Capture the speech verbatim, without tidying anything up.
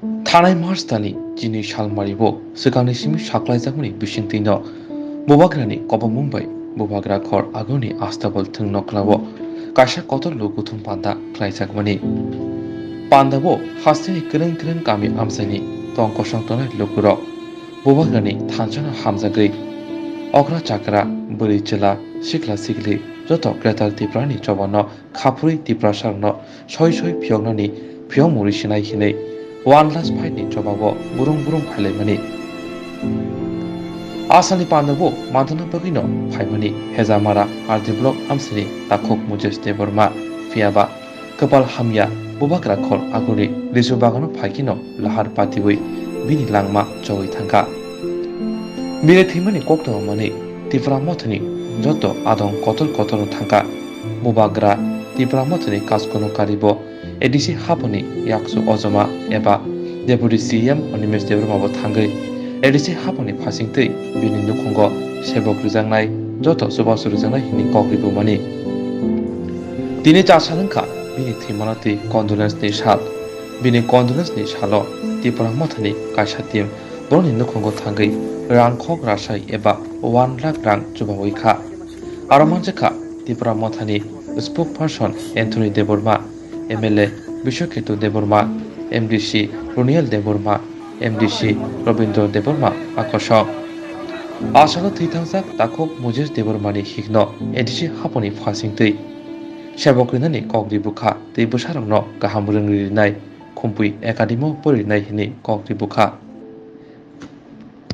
Thanai March talni chini salmari bo swkangni simi saklaijakmani bisingtwino Bubagrani kobongmung bai Bubagra khor agoni astabol thwngno khlao kaisa kotor lukuthum panda khlaijakmani. Pandao hasteni kwrwng kwrwng kami amchaini tong kosong tongnai lukurok Bubagrani thansano hamjagwi okra chakra, bwrwi chwla, sikla sikli joto Greater Tiprani chobano khaphurwi Tiprasarokno soi soi phiyoknani phiyokmung rwi sinai hinwi One Last Fight ni chobao burung burung phailaimani. Asalni pandao manthana bagwino phaimani Hejamara R D block amsini takhuk Mujesh Debbarma, phiyaba kwpal hamya Bubagra khor agoni lisu bagano phaikino lahar patiwi bini langma chowi thangkha. Bini thwimani koktwma manwi Tipra Mothani joto adong kotor kotorno thangkha. Bubagra Tipra Mothani kaskono karibo A D C haphangni yaksu ojoma eba Deputy C M Animesh Debbarma bo thangwi A D C haphangni phasingtwi bini nukhungo sebok rwjaknai, joto chubachu rwjaknai hwnwi kok ribumani. Tini chasal wngkha bini thwimano twi condolence ni sal. Bini condolence ni salo Tipra Mothani kaisa team borokni nukhungo thangwi rang khok rasai eba one lakh rang chubawi kha. Aro manjakha Tipra Mothani spokesperson Anthony Debbarma, M L A Biswaketu Debbarma, M D C Roniel Debbarma, M D C Robindra Debbarma akosok. Asalo thwi thangjak takhuk Mujesh Debbarmani hikno A D C haphangni phasingtwi sebok rinani kok ribukha tei bwsarokno kaham rwngri rinai, Khumpui Academy o porinai hwnwi kok ribukha.